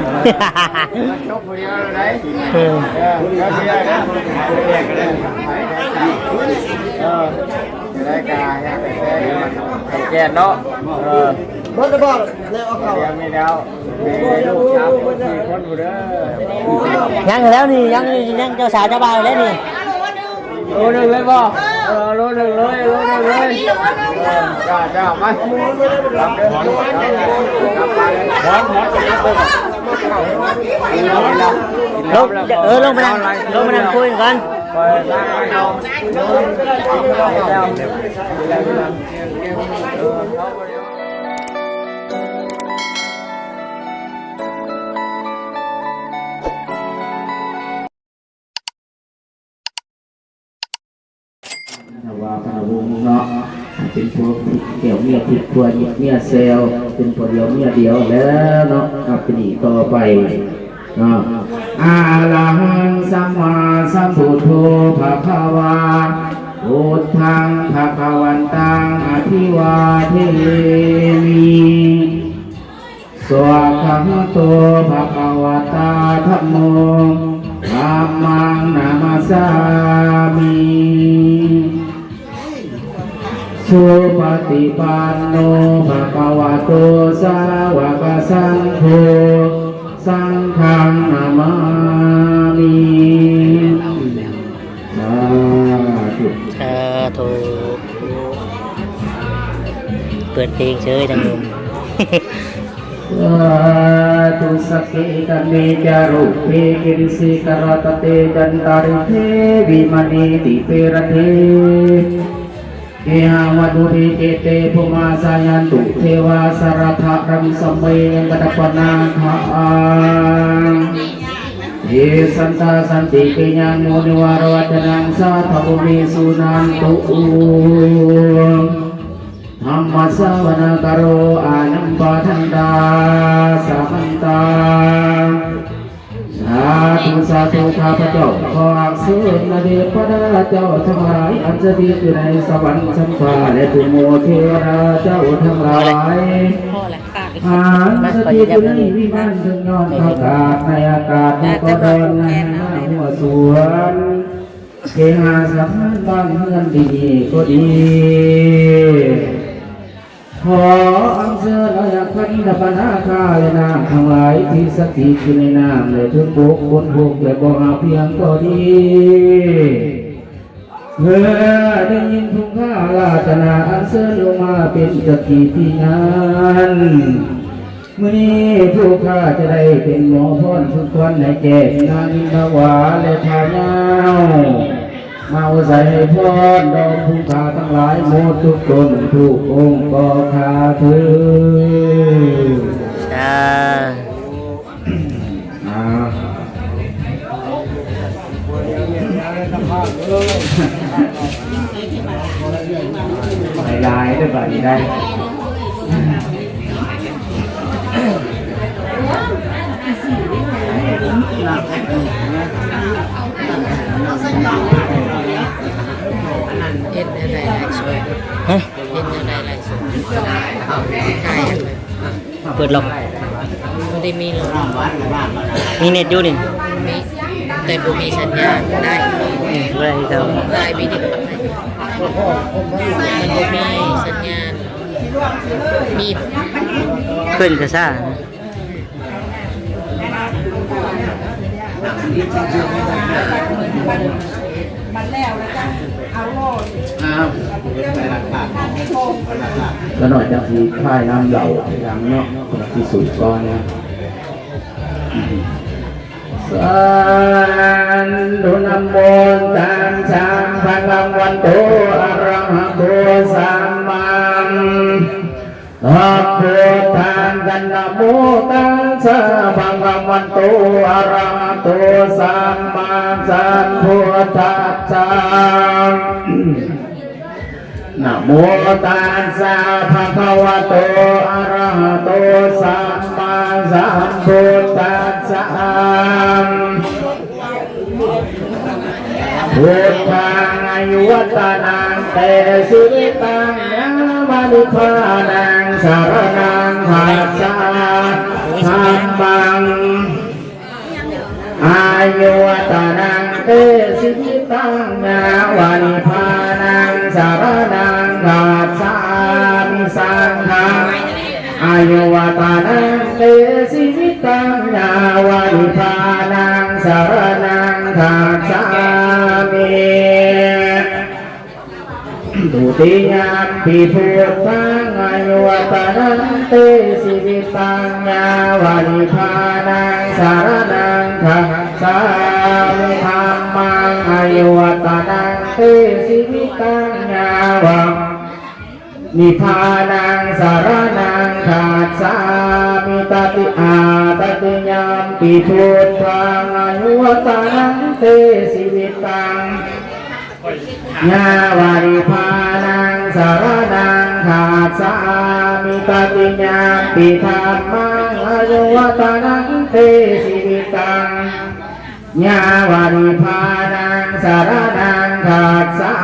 ມາຈົບຜູ້ດຽວເລີຍໄດ໋. ເອີ ເອີ ເຈົ້າຊິໄດ້ນະ ເອີ ຈະໄດ້ກາໃຫ້ແກ່ເນາະ. ເອີ ເບິດແລ້ວບໍ່? ແລ້ວເອົາເຂົ້າ ດຽວມີແລ້ວ ມີລູກສາມຄົນ ສີ່ຄົນພຸ້ນເດີ. ຍັງແລ້ວນີ້ ຍັງ ຍັງເຈົ້າສາວເຈົ້າບ່າວແລ້ວນີ້. ໂລໜຶ່ງເລີຍບໍ່? ເອີ ໂລໜຶ່ງເລີຍ ໂລໜຶ່ງເລີຍ. ເອີ ຈ້າ ຈ້າ ມາ ຮັບເດີ ຮັບເດີ ຮັບເດີ. ລົງ ເອີ ລົງໄປນັ່ງ ລົງໄປນັ່ງຄຸຍກັນ. ນາວາ ພັນນະວົງເນາະ ເປັນພວກແກ້ວເມຍທິບ ຜົວເມຍແຊວ ເປັນຜົວດຽວເມຍດຽວແລ້ວເນາະ. ນັບແຕ່ນີ້ຕໍ່ໄປເນາະ ອະລະຫັງ ສຳມາສຳພຸດໂທ ພະຄະວາ ພຸດທັງ ພະຄະວັນຕັງ ອະພິວາເທມິ. ສວາກຂາໂຕ ພະຄະວະຕາ ທຳໂມ ທຳມັງ ນະມັດສາມິ. ສຸປະຕິປັນໂນ ພະຄະວະໂຕ ສາວະກະສັງໂຄ ສັງຄັງ ນະມາມິ. ສາທຸ ສາທຸ. ເປີດເພງເຊີຍທັງລົມ. ສາທຸ ສັກເກ ຄະເມ ຈາຣຸເປ ກິລິສີຄາຣະຕະເຕ ຈັນຕາລິກເຂ ວິມານເນ ດີເປຣະເທ ເກຫະວັດຖຸເຕ ເຈເຕ ພູມາ ສາຍັນຕຸ ເທວາ ສະລະທະຣັງ ສະເມ ຍັງກະຕະປະນາຄາ ເທສັນຕາ ສັນຕິເກຍັງ ມຸນິວາລະວັດຕະນັງ ສາທະໂວ ເມ ສຸນັນຕຸ ທຳມະສະວະນະກາໂລ ອາຍັມປະທັນຕາ ສະມັນຕາ. ສາທຸ ສາທຸ ຂ້າພະເຈົ້າຂໍອັນເຊີນພະເທວະດາເຈົ້າທັງຫຼາຍ ອັນສະຖິດຢູ່ໃນສະຫວັນຊັ້ນຟ້າ ແລະ ທຸກໝູ່ເທວະດາເຈົ້າທັງຫຼາຍ ອັນສະຖິດຢູ່ໃນວິມານເທິງຍອດພະກາດ ໃນອາກາດ ໃນກໍດອນ ໃນໄຮ່ນາຫົວສວນ ເຄຫະສະຖານບ້ານເຮືອນທີ່ນີ້ກໍດີ ຂໍອັນເຊີນເອົາຍັກຂັນທະປະນາຄາ ແລະ ນາງທັງຫຼາຍທີ່ສະຖິດຢູ່ໃນນ້ຳ ແລະ ທຸກບຸກຄົນທຸກ ແລະ ບໍ່ຫາພຽງກໍດີ ເມື່ອໄດ້ຍິນຜູ້ຂ້າລາຕະນາອັນເຊີນລົງມາເປັນສັກຂີພິຍານ ມື້ນີ້ຜູ້ຂ້າຈະໄດ້ເປັນໝໍພອນສຸຂວັນໃຫ້ແກ່ນາງອິນທະວາ ແລະ ພະຍາວ ມາອາໄສໃຫ້ພອນດອກຜູ້ຂ້າທັງຫຼາຍໝົດທຸກຕົນທຸກອົງກໍຂ້າເທີ້ນ. ສາ ອ່າ ຫຼາຍໆເດີ້ບາດນີ້ໄດ້ ເຮັດແນວໃດໄລຟ໌ສົດ? ຮະ? ເຮັດແນວໃດໄລຟ໌ສົດ? ຖ່າຍອັນນັ້ນ ເປີດລັອກ ບໍ່ໄດ້ມີລັອກ ມີເນັດຢູ່ນີ້ ມີ ແຕ່ບໍ່ມີສັນຍານໄດ້ ອືມ ບໍ່ໄດ້ຄືເກົ່າ ໄລຟ໌ວິດີໂອ ມັນບໍ່ມີສັນຍານ ມີ ຂຶ້ນກະຊ້າ ບັດແລ້ວແລ້ວຈັ່ງເອົາໂລດ ອ້າວ ໄປລັກຖານ ລະໜ້ອຍຈັ່ງຊິຖ່າຍນຳເລົາທີຫຼັງເນາະ ທີ່ສຸດກ່ອນນະ ສາທຸ ນະໂມ ຕັດສະ ພະຄະວະໂຕ ອະລະຫະໂຕ ສຳມາ ສຳພຸດທັດສະ ນະໂມຕັດສະ ພະຄະວະໂຕ ອະລະຫະໂຕ ສຳມາສຳພຸດທັດສະ ນະໂມຕັດສະ ພະຄະວະໂຕ ອະລະຫະໂຕ ສຳມາສຳພຸດທັດສະ ພຸດທັງ ອາຍຸວັດຕະນັງ ເຕ ຊີວິຕັງ ຍາວະນິບພານັງ ສະລະນັງ ສາ ທຳມັງ ອາຍຸວັດຕະນັງ ເຕ ຊີວິຕັງ ຍາວະ ນິບພານັງ ສະຣະນັງ ຄັດສາມິ ສັງຄັງ ອາຍຸວັດຕະນັງ ເຕ ຊີວິຕັງ ຍາວະ ນິບພານັງ ສະຣະນັງ ຄັດສາມິ. ទុຕິຍຳປິ ພຸດທັງ ອາຍຸວັດຕະນັງ ເຕ ຊີວິຕັງ ຍາວະ ນິບພານັງ ສະຣະນັງ ຄັດສາມິ. ທຳມັງ ອາຍຸວັດຕະນັງ ເຕ ຊີວິຕັງ ຍາວະ ນິບພານັງ ສະຣະນັງ ຄັດສາມິ. ຕະຕິຍາ ຕະຕິຍຳປິ ພຸດທັງ ອາຍຸວັດຕະນັງ ເຕ ຊີວິຕັງ ຍາວະ ນິບພານັງ ສະຣະນັງ ຄັດສາມິ. ຕະຕິຍຳປິ ທຳມັງ ອາຍຸວັດຕະນັງ ເຕ ຊີວິຕັງ ຍາວະ ນິບພານັງ ສະຣະນັງ ຄັດສາ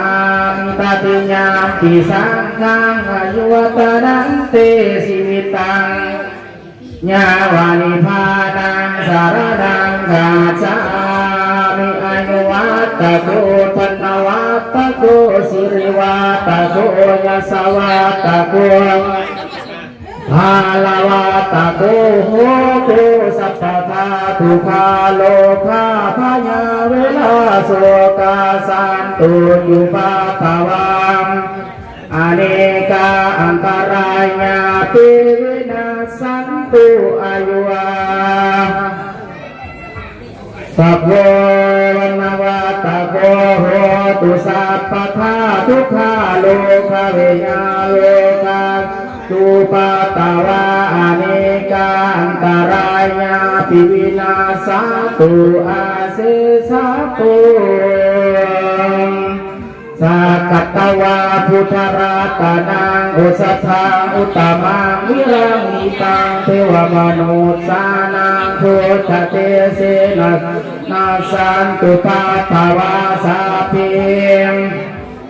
ມິ. ຕະຕິຍຳປິ ສັງຄັງ ອາຍຸວັດຕະນັງ ເຕ ຊີວິຕັງ ຍາວະ ນິບພານັງ ສະຣະນັງ ຄັດສາມິ. ອາຍຸວັດຕະໂກ ທະນະວັດຕະໂກ ສິລິວັດຕະໂກ ຢະສະວັດຕະໂກ ພາລະວັດຕະໂກ ໂຫຕຸ ສັບພະທາ ທຸກຂະໂລຄາ ພະຍາເວລາ ໂສກາ ສັນຕຸ ອຸປາດຕະວາ ອະເນກາ ອັນຕະລາຍາ ປີ ວິນາສສັນຕຸ ອາຍຸວາ ສັບໂພ ວັນນະວັດຕະໂກ ໂຫຕຸ ສັບພະທາ ທຸກຂະໂລຄາ ເວຍາໂລຄາ ຕຸປາດຕະວາ ອະເນກາ ອັນຕະລາຍາ ປີ ວິນາສສັນຕຸ ອາເສສະຕຸ ສັກກະຕະວາ ພຸດທະລັດຕະນັງ ໂອສະຖັງ ອຸດຕະມັງ ວິລັງ ຫິຕັງ ເທວະມະນຸດສານັງ ພຸດທະເຕເສນະ ນະສັນຕຸ ປາດຕະວາ ສັບເພ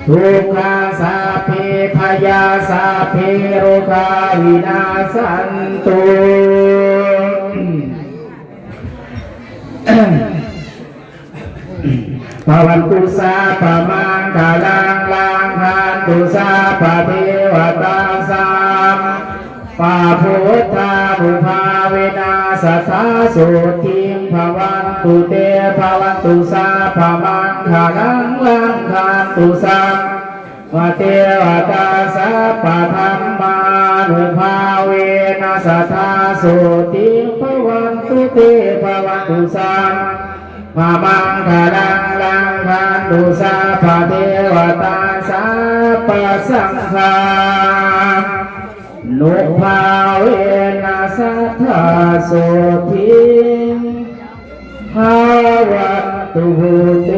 ທຸກຂາ ສັບເພ ພະຍາ ສັບເພ ໂຣຄາ ວິນາສັນຕຸ ພະວັນຕຸ ສັບພະມັງຄະລັງ ລັງຄັນຕຸ ສັບພະເທວະຕາ ສັບພະພຸດທານຸພາເວນະ ສັດທາໂສທິ ພະວັນຕຸເຕ ພະວັນຕຸ ສັບພະມັງຄະລັງ ລັງຄັນຕຸ ສັບພະເທວະຕາ ສັບພະທຳມານຸພາເວນະ ສັດທາໂສທິ ພະວັນຕຸເຕ ພະວັນຕຸ ສັບພະມັງຄະລັງ ລັງຄັນຕຸ ສັບພະເທວະຕາ ສັບພະສັງຄາ ນຸພາເວນະ ສັດທາໂສທິ ພະວັນຕຸເຕ.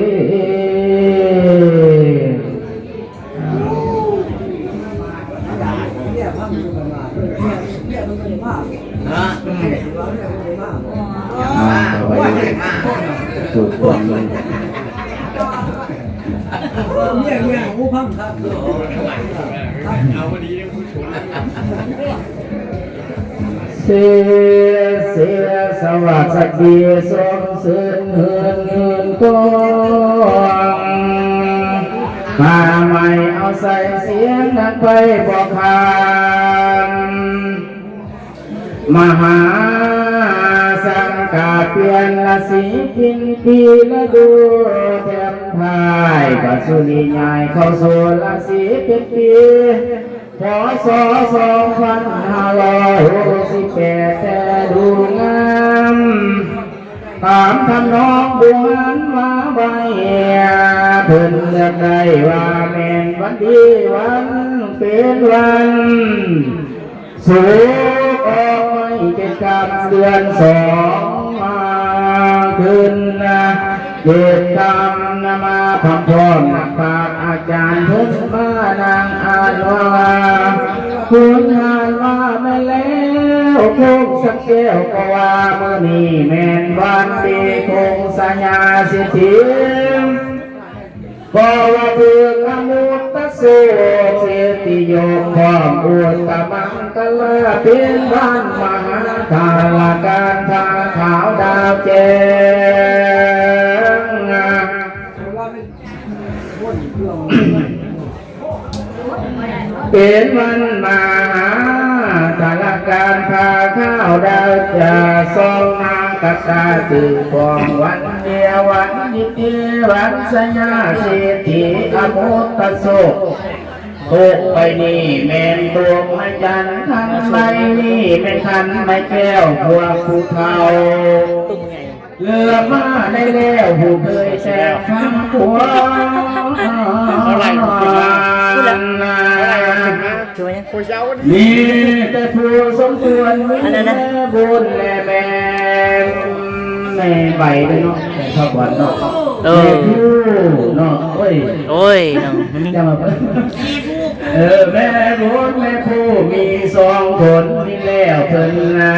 ອ່າ ຕໍ່ໄປ ສູດຄວາມ ເສ ເສ ສະຫວັດສະດີ ສົມຊື່ນ ຫື່ນ ຫື່ນກອງ ປາໄມ້ເອົາໃສ່ສຽງ ນັກໄປບໍ່ຂານ ມະຫາສັງກາ ປ່ຽນລາສີ ປິ່ນປີລະດູ ແຖມທ້າຍ ພະສຸລິຍ້າຍເຂົ້າສູ່ລາສີ ເປັນປີ ພ.ສ. ສອງພັນຫ້າຮ້ອຍຫົກສິບແປດ ແຕ່ດູງາມ ຕາມທຳນອງບູຮານວ່າໄວ້ ເພິ່ນເລືອກໄດ້ວ່າແມ່ນວັນດີ ວັນເປັນວັນ ສຸກ ອອກໄມ້ເຈັດຄ່ຳເດືອນສອງ ມາຂຶ້ນເຈັດຄ່ຳ ນຳມາພ້ອມໆ ນັກປາດອາຈານເພິ່ນມານັ່ງອ່ານວ່າ ເພິ່ນອ່ານວ່າແມ່ນແລ້ວ ຄົງສະແກ້ວກໍວ່າ ມື້ນີ້ແມ່ນວັນດີ ຄົງສະຍາສິດຖີ ກໍວ່າຖືກອະມຸດຕະໂສກ ສິດທິຍົກພ້ອມອຸດຕະມັງ ເປັນວັນມະຫາສາລະການ ຜ້າຂາວດາວແຈ້ງ ເປັນວັນມະຫາສາລະການ ຜ້າຂາວດາວຈະສ່ອງນາງກະຕາຕື່ນ ຂອງວັນເດວັນນິຕິວັນສະຍາສິດທິອະມຸດຕະໂສກ ໂລກໃບນີ້ແມ່ນໂລກພະຈັນ ຄັນໃບນີ້ແມ່ນຄັນໃບແກ້ວ ພວກຜູ້ເຖົ້າເຫຼືອມາໄດ້ແລ້ວ ຜູ້ເຄີຍແຊງທາງຄວາມ ມີແຕ່ຜູ້ສົມຄວນ ມີແຕ່ບຸນແລະແມ່ນ ແມ່ໃບເດ້ເນາະ ແມ່ທອບວັນເນາະ ເອີ ແມ່ຜູ້ເນາະ ໂອ້ຍ ໂອ້ຍເນາະ ຈັ່ງວ່າ ເອີ ແມ່ບຸນແມ່ຜູ້ມີສອງຄົນນີ້ແລ້ວເພິ່ນນາ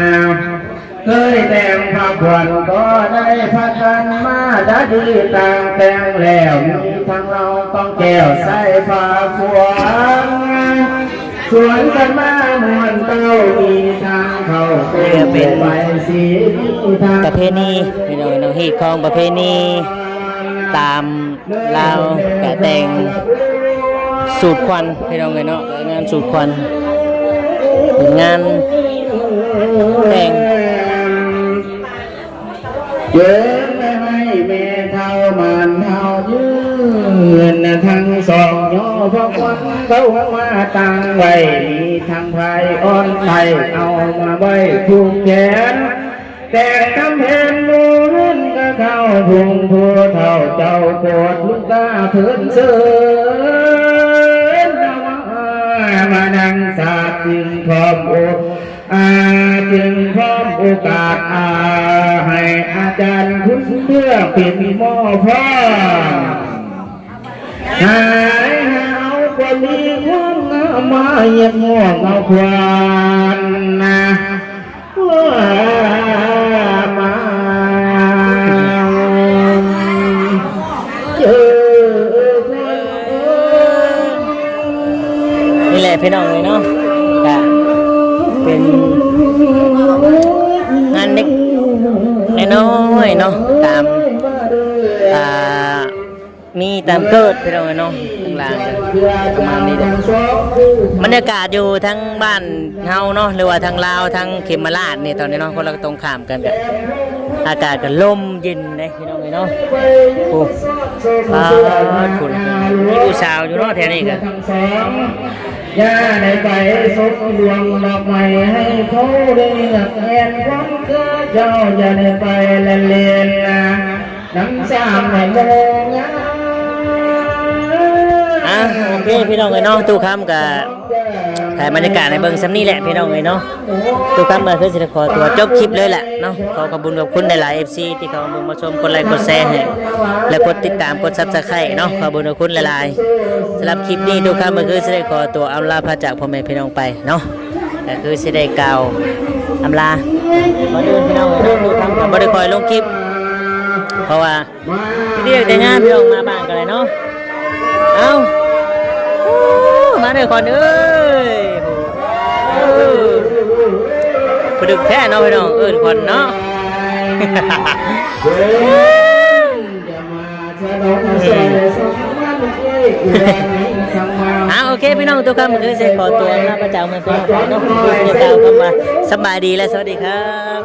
ເຄີຍແຕ່ງພະຂວັນກໍໄດ້ພະກັນມາ ດາດີຕ່າງແຕ່ງແລ້ວ ມີທັງເລົ່າກອງແກ້ວໃສ່ພະຂວັນ ຊວນກັນມາມ່ວນເຕົ້າ ມີທັງເຂົ້າຕົ້ມແລະໃບສີ ມີທັງປະເພນີ ພີ່ນ້ອງເນາະ ຮີດຄອງປະເພນີຕາມ ລາວກະແຕ່ງສູດຂວັນ ພີ່ນ້ອງເອີຍເນາະ ງານສູດຂວັນ ເປັນງານແຕ່ງ ເຈີແມ່ໄມ້ແມ່ເຖົ້າໝານເຖົ້າຍືນ ທັງສອງຍໍພະຂວັນເຂົ້າມາຕັ້ງໄວ້ ມີທັງພາຍອ່ອນໄມ້ເອົາມາໄວ້ຜູກແຂນ ແຕ່ງກຳແພງໝູ່ເຮືອນກະເຂົ້າ ຜູ້ເຖົ້າເຈົ້າໂປດລູກຕາເພິ່ນເຊີນ ມານັ່ງສາດຈຶ່ງພ້ອມອົບ ອາ ຈຶ່ງພ້ອມໂອກາດ ອາ ໃຫ້ອາຈານຄຸນເພື່ອເປັນໝໍ້ພາ ຫາຍເອົາຄວາມດີຄວາມງາມມາຮຽກຮ້ອງເອົາຂວັນນະ ມາ ເຈີ ນີ້ແຫຼະພີ່ນ້ອງເອີຍເນາະ ກະເປັນງານເລັກນ້ອຍເນາະ ຕາມ ອ່າ ມີຕາມເກີດພີ່ນ້ອງເອີຍເນາະ ທາງລ່າງກະປະມານນີ້ແຫຼະ ບັນຍາກາດຢູ່ທາງບ້ານເຮົາເນາະ ຫຼືວ່າທາງລາວ ທາງເຂມມະລາດນີ້ ຕອນນີ້ເນາະ ຄົນລະຕົງຂ້າມກັນກະ ອາກາດກະລົມເຢັນເດ້ພີ່ນ້ອງເອີຍເນາະ ໂອ້ ປາດ ພຸ້ນ ມີຜູ້ສາວຢູ່ເນາະແຖວນີ້ກະ ຢ່າໄດ້ໄປສົມດວງດອກໄມ້ໃຫ້ເຂົາໄດ້ຮັກແມ່ນຂວັນເກີດເຈົ້າ ຢ່າໄດ້ໄປລະເລ່ນນະ ນຳສາມໃນໂມງາ ອ່ະ ໂອເຄພີ່ນ້ອງເອີຍເນາະ ຕູ້ຄຳກະຖ່າຍບັນຍາກາດໃຫ້ເບິ່ງສ່ຳນີ້ແຫຼະພີ່ນ້ອງເອີຍເນາະ ຕູ້ຄຳກະຄືຊິໄດ້ຂໍຕົວຈົບຄລິບເລີຍແຫຼະເນາະ ຂໍຂອບບຸນຂອບຄຸນຫຼາຍໆ ເອັຟຊີ ທີ່ເຂົ້າມາເບິ່ງມາຊົມ ກົດໄລກົດແຊໃຫ້ ແລະ ກົດຕິດຕາມ ກົດຊັບສະໄຄຣບ໌ເນາະ ຂອບບຸນຂອບຄຸນຫຼາຍໆ ສຳລັບຄລິບນີ້ ຕູ້ຄຳກະຄືຊິໄດ້ຂໍຕົວອຳລາພາຈາກພໍ່ແມ່ພີ່ນ້ອງໄປເນາະ ກະຄືຊິໄດ້ກ່າວອຳລາ ກ່ອນອື່ນພີ່ນ້ອງ ບໍ່ໄດ້ຄ່ອຍລົງຄລິບ ເພາະວ່າ ວຽກແຕ່ງານພີ່ນ້ອງ ມາບ້ານກະໄດ້ເນາະ ເອົ້າ ໂອ້ ມາເດີຂວັນເອີຍ ໂອ້ ປະດຶກແທ້ເນາະພີ່ນ້ອງ ເອີ້ນຂວັນເນາະ ອ່າ ໂອເຄພີ່ນ້ອງ ຕູ້ຄຳກະຄືຊິໄດ້ຂໍຕົວລາພາຈາກພໍ່ແມ່ພີ່ນ້ອງໄປເນາະ ກະຄືຊິໄດ້ກ່າວຄຳວ່າສະບາຍດີ ແລະ ສະຫວັດດີຄັບ.